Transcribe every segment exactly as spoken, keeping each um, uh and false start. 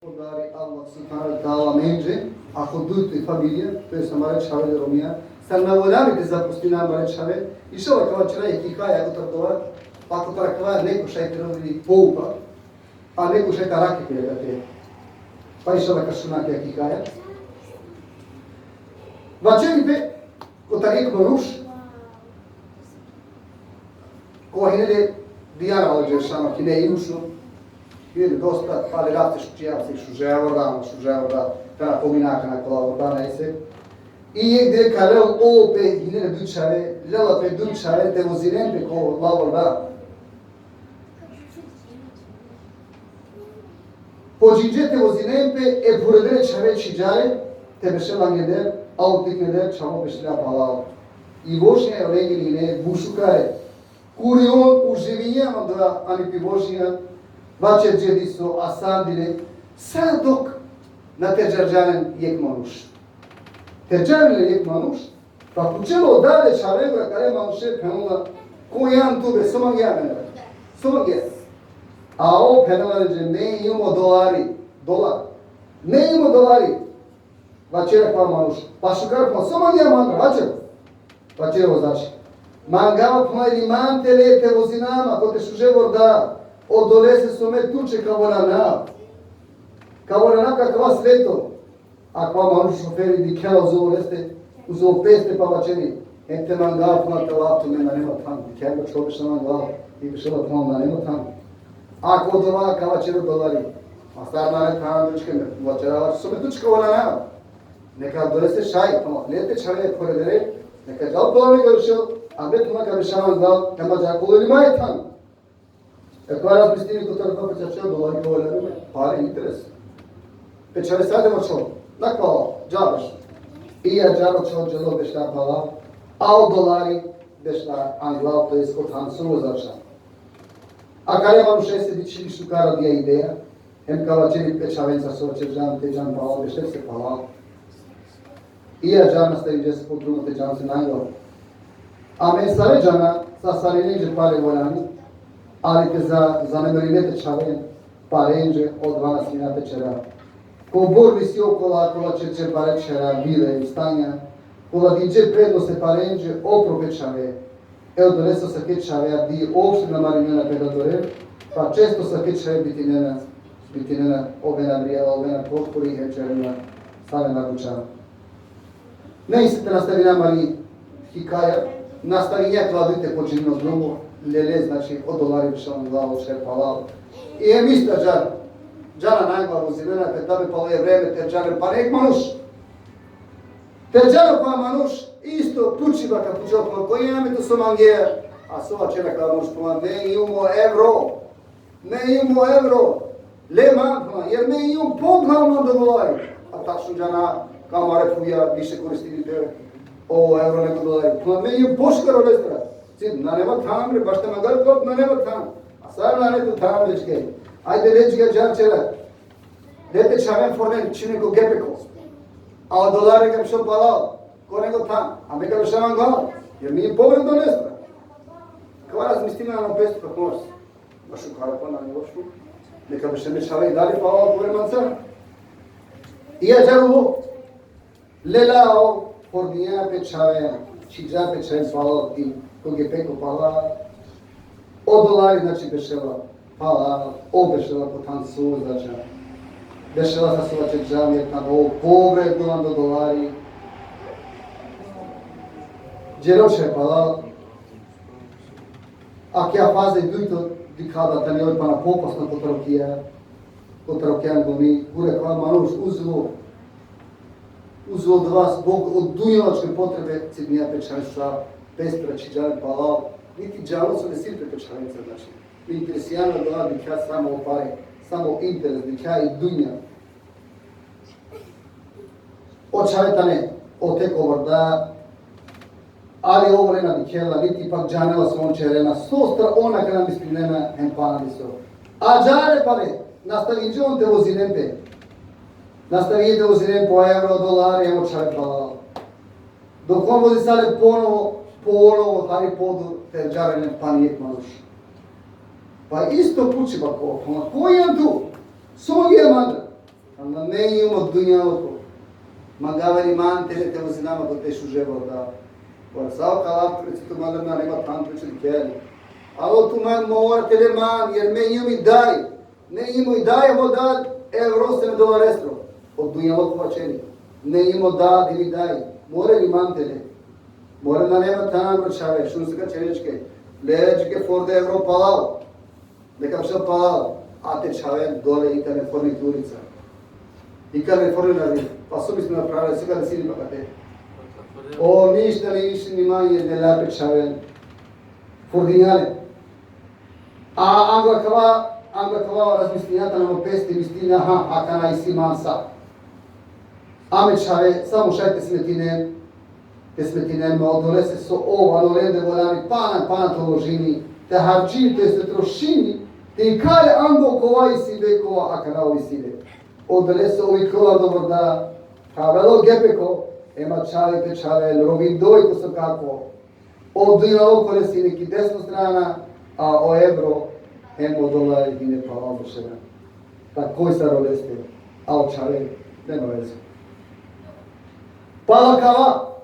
Podari Allah subhanahu wa ta'ala amenđe, ako duj toj familija, to jest amare čhave romnja, sar na valjani te zapustina amare čhave, inšallah ka vaćera jekh hikaja kotar dova, pa kotar akava neko šaj te rovi pouka, a neko šaj te arakhi pe akate. Pa inšallah ka šuna ki hikaja. Vaćeri pe, kotar jekh manuš, kova hine le diana o Đelešanu, hine imućno, hine le dosta, pale rafte šužea, se šužea vorda, šužea vorda, kana pomina, kana kola vorda, nejse. I jekh dive ka lel ov pe, hine le duj čhave, lela pe duj čhave te vozinen pe ko la vorda. Pođinđe te vozinen pe, e phuredere čhave čhiđa le, te bešel angeder, a o tikneder čhavo bešela palal. I vožnja e olengiri hine but šukare. Kuri on uživinđa mandar ani pi vožnja, vaćerđe diso asandile, sa dok na terđarđa len jekh manuš. Terđa len jekh manuš, pa pučela o dad e čhavengoro akale manuše, phenela: Ko ijan tu be, so mangea amendar? So mangea? A ov phenela lenđe: Me ijum o dolari, dolar. Me ijum o dolari. Vaćeri akava manuš: Pa šukar, pa so mangea amendar, vaćer. Vaćeri o vozači: Mangava, phenela, ili man te le te vozinav ma kote šuže vorda, odolese so me tuće ka volanav. Ka volanav ka akava sveto. Akava manuš, šoferi, dikhela uzo leste, uzo peste pa vaćeri: Em te mangav, phenela, te alav tu, me nane ma than. Dikhela, čhavo bešela angla, i bešela, phenela, nane ma than. Ako dova ka vaćeri o dolari: Ma sar nane than, dučke, me vaćerava so me tuće ka volanav. Neka odolese šaj, phenela, le te čhave phuredere, neka džal, phenela, ka bešel, a me, phenela, ka bešav angla, te ma dža kolo ili maj than. E, pa razmislini kotar pe čače, dolari ka volanav, pare, interes. Pe čhave sa te vaćo, na kava, dža beš. I adžar o čhavo dželo, bešla palal, a o dolari bešla angla, to jest ko than so vozača. Akale manušese dičhini šukar adija ideja, hem ka vaćeri pe čhavenca so ćerđan, te džan palal, bešle se palal. I adžar nastavinđe so po drumo te džan se nanglo. Amen sare džana, sa sarinenđe pare voljani, ali te za, zanemarine te čhaven parenđe, odova na smina te ćera. Kobor isi okola, kola ćerđe pare ćhera, vile i stanja, kola dinđe prednost e parenđe opro pe čhave. E odolese asake čhave adi opšte na marinena pe dadore, pa često asake čhave bitinena, bitinena, ovena vrijala, ovena korkori, hem ćerena save na buća. Nejse, te nastavina amari hikaja, nastavinđa kala duj te pođinen o drumo, lele, znači, o dolari bešela angla, o čhave palal. I hem isto adžar, džana nangla, vozinena pe, da bi palo e vreme, terđa le pana jekh manuš. Terđa le pana manuš, isto pučiba ka pučel pana: Ko ijan be tu, so mangea? A so vaćeri akava manuš? Pana: Me ijum o evro. Me ijum o evro. Le man, pana, jer me ijum poblav mando dolari. A tačno džana, ka amare phuja više koristini pe o evro nego dolari. Pana: Me ijum pošukar olestar. Cid, nane ma than bre, baš te mangav, nane ma than. A sar nane tu than, lečke? Ajde, lečke, adžar ćera. Le te čhaven fornen, čhinen ko gepeko. A o dolari ka bešel palal, ko nego than, a me ka bešav angla, jer mi poblav dolestar. Kava razmislina ano peste, pa kova? Ma šukar pana, nane lošno. Neka bešen me čhave i dalje palal, kore manca. I adžar ulo. Lela ov, fornija pe čhave, čhiđa pe čhave palal, i ko gepeko palal. O dolari, znači, bešela palal, ov bešela ko than so vozača. Bešela sa so vaćerđam, jer tano poblav mando dolari. Đelo čhave palal. Akija faza i dujto dikha da tani oj pana poopasno kotar okija, kotar okija angoni, kuri akava manuš uzelo, uzelo dova zbog o dunjalučke potrebe, cidinđa pe čhavenca, pestra, čhiđa le palal, niti džanlo so desi pe čhavenca, znači. Interesinđa le dova, dikhja samo o pare, samo interes, dikhja i dunja. O čhave tane ote ko vorda, ali ov ole na dikhela, niti pak džanela so on ćerena, sostar on akana mislinena hem pana diso. Adžar pale, nastavinđe on te vozinen pe. Nastavinđe te vozinen pe o evro, dolari, hem o čhave palal. Dok on vozisale ponovo, ponovo hari podur terđa le pana jekh manuš. Pa isto pučiba kova, pana: Ko ijan tu? So mangea mandar? Ma me jum o dunjaluko. Mangava iman tele te uzina ma ko te šuže vorda. Varca o kala, preci tu mandar na nema tam preci keli. Alo tu man mora tele man, jer me jum i daj. Me jum i daj, mo dad, evro sem dolarestro. O dunjaluko vaćeri. Me jum o dad ili daj. Mora iman tele. Mora na nema tam, bro, čhave, šun se ka čerečke. Lečke forde evro palal. Neka šel palal, a te čhaven dole i ka ne forni turica. I ka ne forni na vi. Pa so mislim na prave, se ka ne sini pakate. O ništa ne više ni manje ne lape čhaven. Fordinjale. A angla kava, angla kava razmislinjata na mo pesti, mislina, ha, akana isi man sa. Ame čhave, samo šaj te smetine, te smetine ma odolese so ov ano lende voljani pana, pana te uložini, te harčini, te se trošini, te ikale anglo kova isi be, kova akana isi be. Odolese ov iklola do vorda, kavelo gepeko, ema čhave te čhave, rovindoj ko so kako. O dunjaluko le sine ki desno strana, a o evro hem o dolari hine palal do šera. Pa koj sar oleste, a o čhave, nema veze. Pala kava,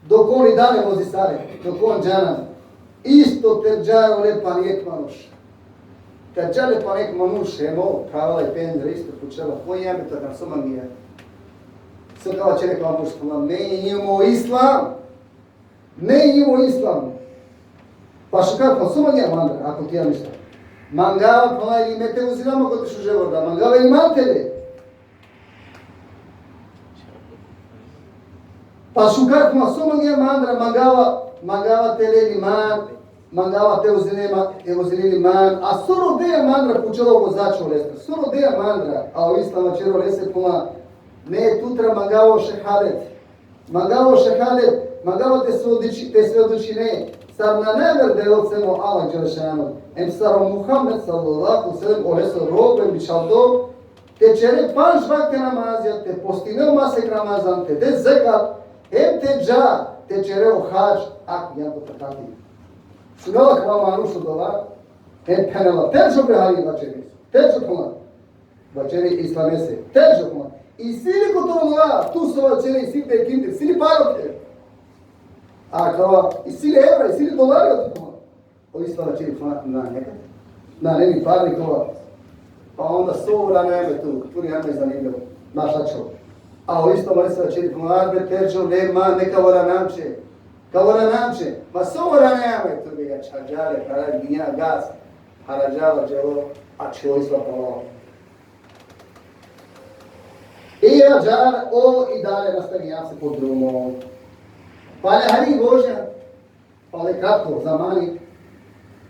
dok on i dane vozisare, dok on džana, isto terđa ole pan jek manuš. Terđa le pan jek manuš, hem o, pravela i pendra, isto pučela, ko jam, to kam so mangija. So ka vaćere ko manuš, me jum o islam. Me jum o islam. Pa šukar, pa so mangea mandra, ako ti ja ništa. Mangava, pa ili me te uzina ma ko te šuže vorda, mangava iman tele. Pa šukar, pa so mangea mandra, mangava, mangava tele iman, mangava te uzine ma, te uzine iman, a so rodea mandra, pučela o vozač olestar, so rodea mandra, a o islam vaćeri olese, puma, me tutar mangava o šehadet. Mangava o šehadet, mangava te svedoči-, te svedočine, sar nane aver Devel sem o Allah Đelešanu, em sar o Muhammed sallallahu alejhi ve sellem oleso robo em bičhaldo, te čere panč vakte namazija, te postine o masek Ramazan, te de zekat, hem te dža, te čere o hadž, ako jam ko takati. Šunela kava manuš odola, hem phenela, terđo bre, hari vaćeri, terđo phenela. Vaćeri islamese. Terđo, phenela. Isi li kotar ola, tu so vaćeri, isi li te kinte, isi li pare ote? A kava, isi li evra, isi li dolari ote, phenela. O islam vaćeri, phenela, na, neka. Na, nane mi pare, kava. Pa onda so ora neme tu, tu ni ame zanimljivo. Naša čo. A o islam vaćeri, phenela, be terđo, le ma, neka ora namče. Ka ora namče. Ma so ora neme tu, be ga čhađale, kara dinja gas. Harađala dželo, a čhoj islam palo. I ađar o i dalje nastavija se po drumo. Pale hari vožnja, pale kratko zamani.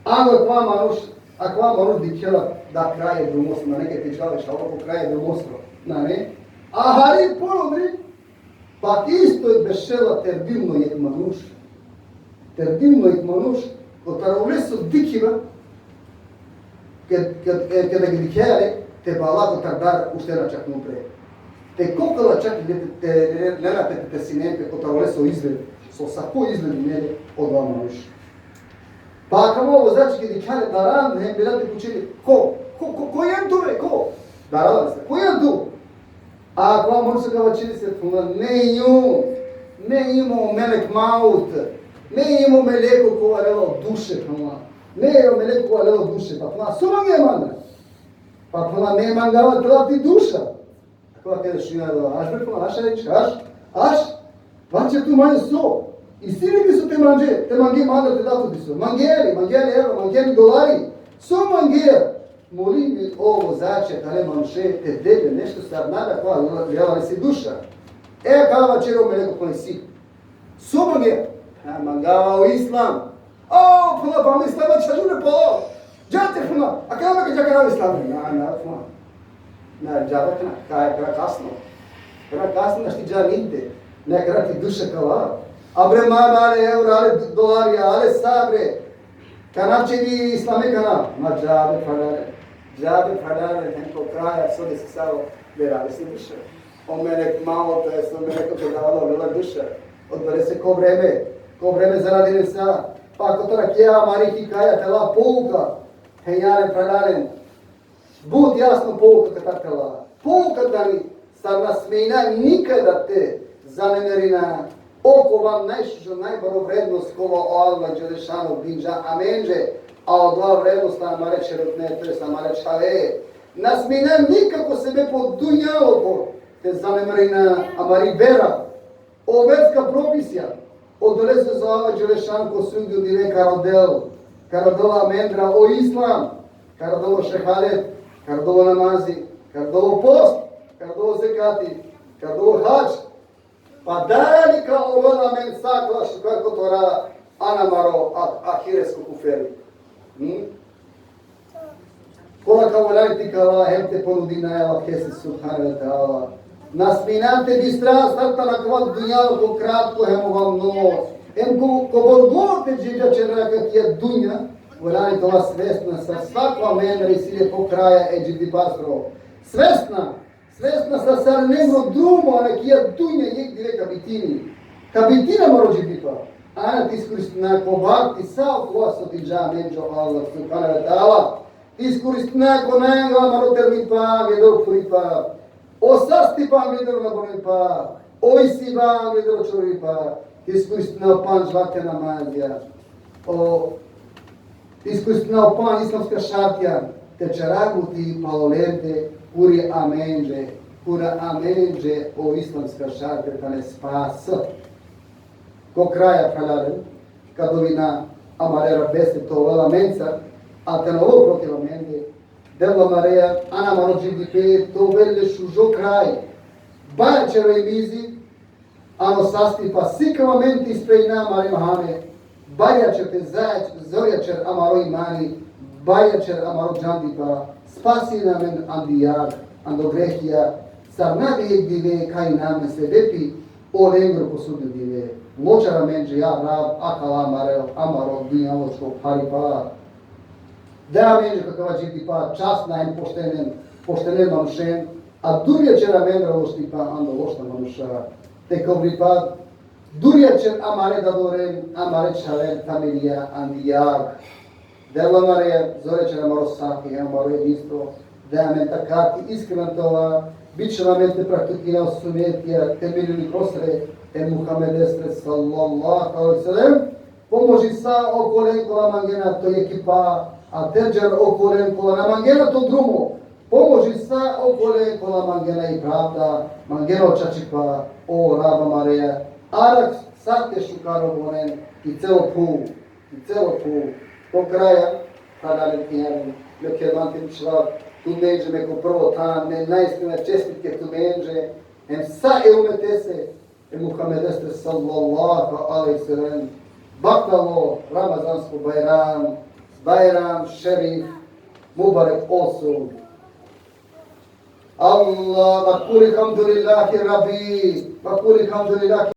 Ako akava manuš, akava manuš dikhela da kraje drumosro, nane ke te džal šalo ko kraje drumosro, nane. A hari ponodri, pa isto bešela terdimno jek manuš. Terdimno jek manuš, kotar oleso dikhiba, ked, ked, e, keda ga dikhea le, te bala kotar dar uštena čak upre. Te kokala čak le te, te, lela te, te sine pe kotar oleso izgled, so sako izgled ine le odova manuš. Pa akava vozači ked dikhea le daran, hem bila te pučini, ko, ko, ko, ko jan tu be, ko? Darala le, ko jan tu? A akava manuš ka vaćeri se, phenela, me jum, me jum o melek maut, me jum o meleko kova lela o duše, phenela. Me o meleko kova lela o duše, pa phenela, so mangea mandra? Pa phenela, me mangava te lav ti duša. Akava keda šunđa, aš bre, phenela, aš, aš, aš, aš, vaćer tu manje so. Isi li diso te mange, te mange mandra te dav tu diso. Mange li, mange li evro, mange li dolari. So mangea? Molini o vozače, tale manuše, te de le nešto sar nada kova lela lesi duša. E, kava vaćeri o meleko, phenela, isi. So mangea? Ha, mangava o islam. O, phenela, pa me islam čhađum le palo. Dža te, phenela, a kava me ka dža kana islam? Na, na, phenela. Na, dža te na, kaj, kaj kasno. Kaj kasno, našti dža nigde. Na, kaj ti duša kava. A bre, ma, ale evra, ale dolari, ale sa bre. Kana ćeri islame kana, ma džabe phralalen. Džabe phralalen, hem ko kraja so desisalo, lela lesi duša. O melek maut, to jest o melek kova lela duša. Odolese ko vreme, ko vreme zaradinel sa, pa kotar akija amari hikaja te la pouka, henjalen phralalen. But jasno pouka kotar te la. Pouka tani, sar na smejna nikada te zanemarina okova najšužo, najbaro vrednost kova o Allah Đelešanu dinđa amenđe, a odova vrednost amare ćherutne, to jest amare čhave. Na smejna nikako sebepi o dunjaluko te zanemarina amari vera, o verska propisija, odolese so o Allah Đelešanu ko sudnjo dive ka rodel, ka rodel amendar o islam, ka rodel o šehadet, ka rodel o namazi, ka rodel o post, ka rodel o zekati, ka rodel o hadž. Pa dali ka ovel amen sa akala šukar kotora, ano amaro a-, ahiretsko kuferi. Hm? Kola ka valjani te ikala hem te ponudina e Allahese subhanehu ve teala. Na smejna te bistra sar tano akava dunjaluko kratko hem ovamno. Hem ko-, kobor god te dživđa ćerela ki akija dunja, valjani te ova svesna sar svako amendar isi le po kraja e dživdipastro. Svesna, svesna sar sarinengro drumo ano akija dunja jekh dive ka bitini. Ka bitini amaro dživdipa. Ana te iskoristina ko vakti sa okova so dinđa amenđe o Allah subhanehu ve teala. Te iskoristina ko najangla amaro termipa angleder o phuripa, o sastipa angleder o nabunipa, o isiba angleder o čororipa. Te iskoristina o pandž vaktija namazija, o, te iskoristina o pandž islamska šartija, te ćera buti palo lende, kuri amenđe, kuri amenđe o islamska šartija tane spas. Ko kraja, phralalen, ka dovina amare Rabese te ovel amencar, a te na ovel protiv amende. Devla amare, ano amaro dživdipe te ovel le šužo kraj. Barjaćer o imizi, ano sastipa, sikava amen te ispravina amare mahane. Barjaćer te zaj-, zorjaćer amaro imani, barjaćer amaro džandipa, spasina amen andi jag, ando grehija, sar na bi jekh dive ka ina amen sebepi olengro ko sudnjo dive. Loćar amenđe, ja Rab, akala amare, amaro dunjalučko pharipa. De amenđe ko akava dživdipa časna hem poštenen, poštenen manušen, a durjaćer amendar lošnipa ando lošna manuša. Te ko pripad, durjaćer amare dadoren, amare čhaven, familija andi jag. Devla amare, zorjaćer amaro safi, amaro jedinstvo, de amen takati iskrena te ova, bičhal amen te praktikina o sunetija, te milini prosre e Muhammedesre sallallahu alejhi ve sellem, pomoži sa okolen kola mangena to jekipa, a terđer okolen kola na mangena to drumo, pomoži sa okolen kola mangena i pravda, mangena o čačipa, o Rab amare, arakh sa te šukar obonen, i celo phuv, i celo phuv. Ko kraja, phralalen, phenjalen, me kervan te bičhalav tumenđe me ko prvo than, me najiskrena čestitke tumenđe, hem sa e umetese, e Muhammedesre sallallahu alejhi ve sellem, bahtalo Ramazansko Bajram, Bajram Šerif, mubarek olsun. Allah, ve kul elhamdulillahi Rabbi, ve kul elhamdulillahi